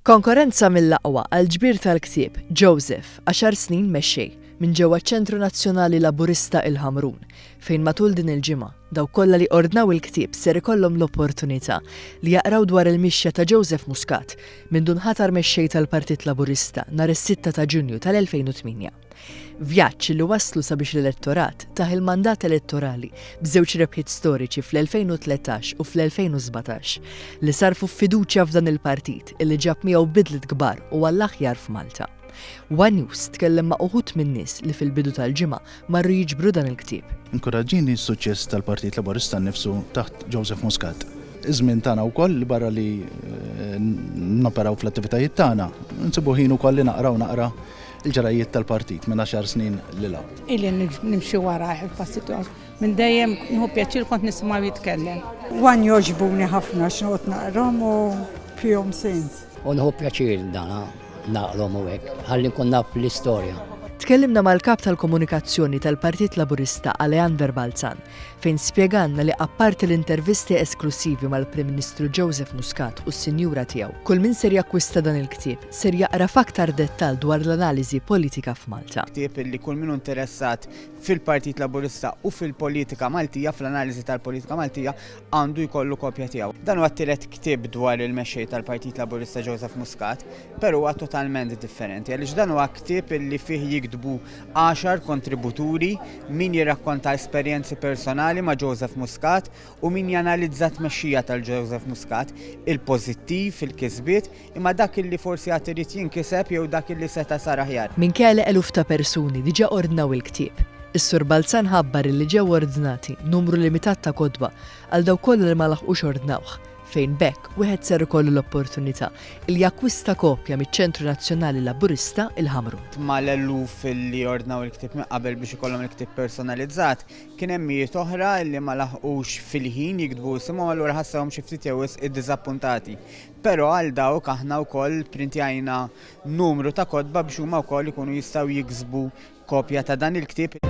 Konkorrenza mill-aqwa għall-ġbir tal-ktieb Joseph, Għaxar Snin Mexxej, minn ġewwa ċ-Ċentru Nazzjonali Laburista Il-Ħamrun, fejn matul din il-ġimgħa, dawk kollha li ordnaw il-ktieb ser ikollhom l-opportunità li jaqraw dwar il-mixja ta' Joseph Muscat mindu nħatar mexxej tal-Partit Laburista nhar is-sitta ta' Ġunju tal-2008. Vjaġġ li wasslu sabiex l-elettorat tah il-mandat elettorali b'żewġ rebħiet storiċi fl-2013 u fl-2017, li sarrfu f'fiduċja f'dan il-partit illi ġab miegħu bidliet kbar u għall-aħjar f'Malta. One News tkellem ma' uħud min-nies li fil-bidu tal-ġimgħa marru jiġbru dan il-ktieb. Inkuraġġini s-suċċess tal-Partit Laburista nnifsu taħt Joseph Muscat. Iż-żmien tagħna wkoll li barra li noperaw fl-attivitajiet tagħna, nsibu ħin ukoll li naqraw naqra il-ġrajjiet tal-partit minn għaxar snin lil hawn. Ili nimxi warajh il-passi tiegħu. Minn dejjem nieħu pjaċir kont nisimgħu jitkellem. One jogħġbuni ħafna għax noqgħod naqrahom u fihom sens. U nieħu pjaċir dan naqrahom u hekk, ħalli nkun naf l-istorja. Tkellimna mal-Kap tal-Komunikazzjoni tal-Partit Laburista Aleander Balzan fejn spjegalna li apparti l-intervisti esklussivi mal-Prim Ministru Joseph Muscat u s-sinjura tiegħu, kull min ser jakkwista dan il-ktieb ser jaqra f'aktar dettall dwar l-analiżi politika f'Malta. Ktieb li kull min hu interessat fil-Partit Laburista u fil-politika Maltija, fl-analiżi tal-politika Maltija, għandu jkollu kopja tiegħu. Dan huwa t-tielet ktieb dwar il-mexxej tal-Partit Laburista Joseph Muscat, però huwa totalment differenti għaliex dan huwa ktieb li fih jiktbu għaxar kontributuri, min jirrakkonta esperjenzi personali ma' Joseph Muscat u min janalizza t-tmexxija tal-Joseph Muscat, il-pożittiv, il-kisbiet, imma dak illi forsi għad irid jinkiseb jew dak illi seta' sar aħjar. Minkejja li eluf ta' persuni diġà ordnaw il-ktieb, is-Sur Balzan ħabbar illi ġew ordnati numru limitat ta' kotba għal dawk kollha li ma laħqux ordnawh, fejn b'hekk wieħed ser ikollu l-opportunità li jakkwista kopja miċ-Ċentru Nazzjonali Laburista, il-Ħamrun. Mal-eluf li ordnaw il-ktieb minn qabel biex ikollhom il-ktieb personalizzat, kien hemm mijiet oħra li ma laħqux fil-ħin jiktbu isimhom allura ħassewhom xi ftit jew wisq iddiżappuntati. Però għal dawk aħna wkoll pprintjajna numru ta' kotba biex huma wkoll ikunu jistgħu jiksbu kopja ta' dan il-ktieb.